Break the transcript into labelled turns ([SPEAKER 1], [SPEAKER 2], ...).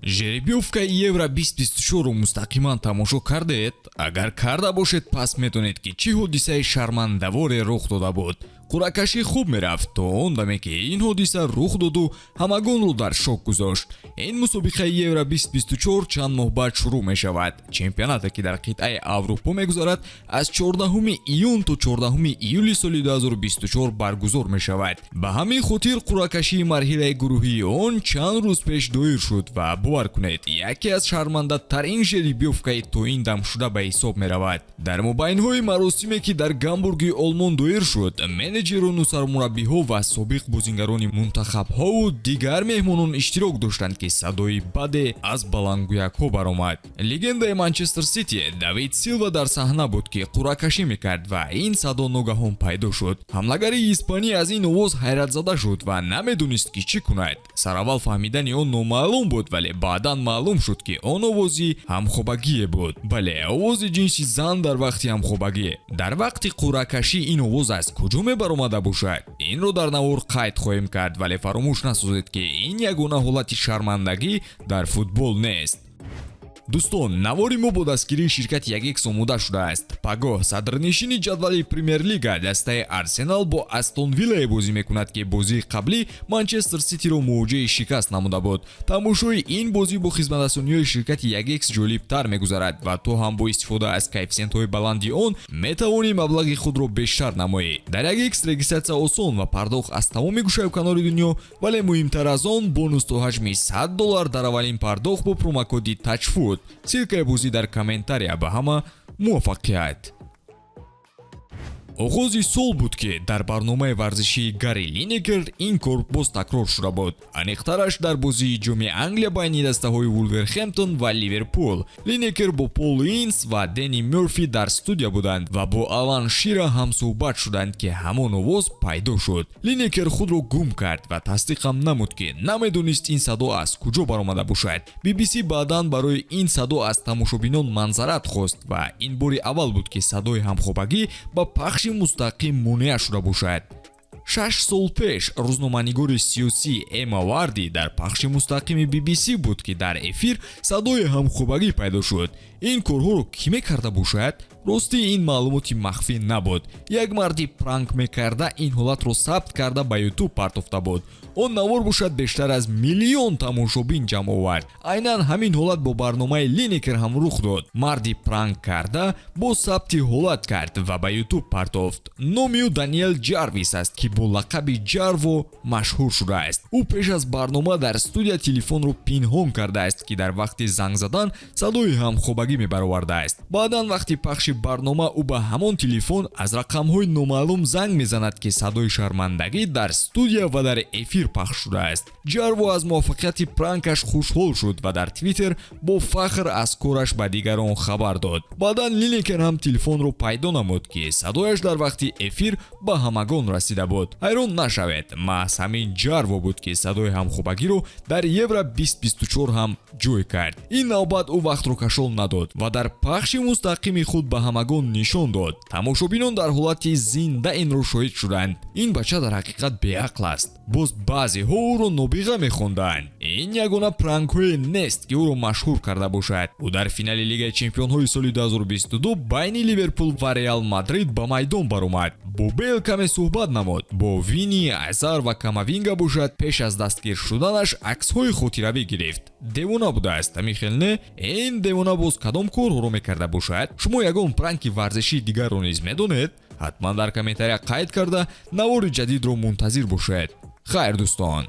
[SPEAKER 1] Жеребьёвкаи Евро 2024-ро мустақиман тамошо кардед? Агар карда бошед, пас медонед, ки чӣ ҳодисаи шармандаворе рух дода буд. Қуръакашӣ хуб мерафт то он даме, ки ин ҳодиса рух доду ҳамагонро дар шок гузошт. Ин мусобиқаи Евро 2024 чанд моҳ баъд шурӯъ мешавад. Чемпионате, ки дар қитъаи Аврупо мегузарад, аз 14 июн то 14 июли соли 2024 баргузор мешавад. Ба ҳамин хотир қуръакашии марҳилаи гурӯҳии он чанд рӯз пеш доир шуд ва, бовар кунед, яке аз шармандатарин жеребьёвкаи то ин дам шуда ба ҳисоб меравад. Дар мобайнҳои маросиме, ки дар Гамбурги Олмон доир шуд, менеҷерону сармураббиҳо ва собиқ бозингарони мунтахабҳову дигар меҳмонон иштирок доштанд, ки садои баде аз баландгӯякҳо баромад. Легендаи Манчестер Сити Давид Силва дар саҳна буд, ки қуръакашӣ мекард, ва ин садо ногаҳон пайдо шуд. Ҳамлагари испанӣ аз ин овоз ҳайратзада шуд ва намедонист, ки чӣ кунад. Сараввал фаҳмидани он номаълум буд, вале баъдан маълум шуд, ки он овози ҳамхобагие буд. Бале, овози ҷинси зан дар вақти ҳамхобагӣ. Дар вақти қуръакашӣ ин овоз аз куҷо мебаромада бошад? Инро дар навор қайд хоҳем кард, вале фаромӯш насозед, ки ин ягона ҳолати шармандагӣ дар футбол нест. Дӯстон, навори мо бо дастгирии ширкати 1X омода шудааст. Пагоҳ садрнишини ҷадвали Премер-лига, дастаи Арсенал, бо Астон Виллае бозӣ мекунад, ки бозии қаблӣ Манчестер Ситиро мувоҷеҳи шикаст намуда буд. Тамошои ин бозӣ бо хизматрасониҳои ширкати 1X ҷолибтар мегузарад ва ту ҳам бо истифода аз коэффисиентҳои баланди он метавонӣ маблағи худро бештар намоӣ. Дар 1X регистратсия осон ва пардохт аз тамоми гӯшаю канори дунё, вале муҳимтар аз он, бонус то ҳаҷми 100 доллар дар аввалин пардохт бо промокоди TAJFOOT. Ссылкаи бозӣ дар комментария. Ба ҳама муваффақият! Оғози сол буд, ки дар барномаи варзишии Гарри Линекер ин кор боз такрор шуда буд. Аниқтараш, дар бозии Ҷоми Англия байни дастаҳои Вулверхемптон ва Ливерпул. Линекер бо Пол Инс ва Дэнни Мёрфи дар студия буданд ва бо Алан Шира ҳамсӯҳбат шуданд, ки ҳамон овоз пайдо шуд. Линекер худро гум кард ва тасдиқам намуд, ки намедонист ин садо аз куҷо баромада бошад. BBC баъдан барои ин садо аз тамошобинон манзарат хост ва ин бори аввал буд, ки садои ҳамхобагӣ ба пахши мустақим монеа шуда бошад. 6 сол пеш рӯзноманигори сиёсӣ Эмма Варди дар пахши мустақими BBC буд, ки дар эфир садои ҳамхобагӣ пайдо шуд. Ин корҳоро кӣ мекарда бошад? Ростӣ, ин маълумоти махфӣ набуд. Як марди пранк мекарда ин ҳолатро сабт карда, ба Ютуб партофта буд. Он навор бошад, бештар аз миллион тамошобин ҷамъ овард. Айнан ҳамин ҳолат бо барномаи Линекер ҳам рух дод. Марди пранк карда бо сабти ҳолат кард ва ба Ютуб партофт. Номи ӯ Даниэл Ҷарвис аст, ки бо лақаби Ҷарво машҳур шудааст. Ӯ пеш аз барнома дар студия телефонро пинҳон кардааст, ки дар вақти занг задан садои ҳамхобагӣ мебаровардааст. Баъдан, вақти пахши барнома, ӯ ба ҳамон телефон аз рақамҳои номаълум занг мезанад, ки садои шармандагӣ дар студия ва дар эфир пахш шудааст. Ҷарво аз муваффақияти пранкаш хушҳол шуд ва дар Твиттер бо фахр аз кораш ба дигарон хабар дод. Баъдан Линекер ҳам телефонро пайдо намуд, ки садояш дар вақти эфир ба ҳамагон расида буд. Ҳайрон нашавед, маҳз ҳамин Ҷарво буд, ки садои ҳамхобагиро дар Евро 2024 ҳам ҷой кард. Ин навбат ӯ вақтро кашол надод ва дар пахши мустақими худ ба ҳамагон нишон дод. Тамошобинон дар ҳолати зинда инро шоҳид шуданд. Ин бача дар ҳақиқат беақл аст. Боз баъзеҳо ӯро нобиға мехонданд. Ин ягона пранкҳое нест, ки ӯро машҳур карда бошад. Ӯ дар финали Лигаи чемпионҳои соли 2022 байни Ливерпул ва Реал Мадрид ба майдон баромад, бо Бейл каме суҳбат намуд, бо Вини, Азар ва Камавинга бошад, пеш аз дастгир шуданаш аксҳои хотиравӣ гирифт. Девона будааст, ҳамин хел не? Ин девона боз кадом корҳоро мекарда бошад? Шумо ягон пранки варзишии дигарро низ медонед? Ҳатман дар комментария қайд карда, навори ҷадидро мунтазир бошед. Хайр, дӯстон.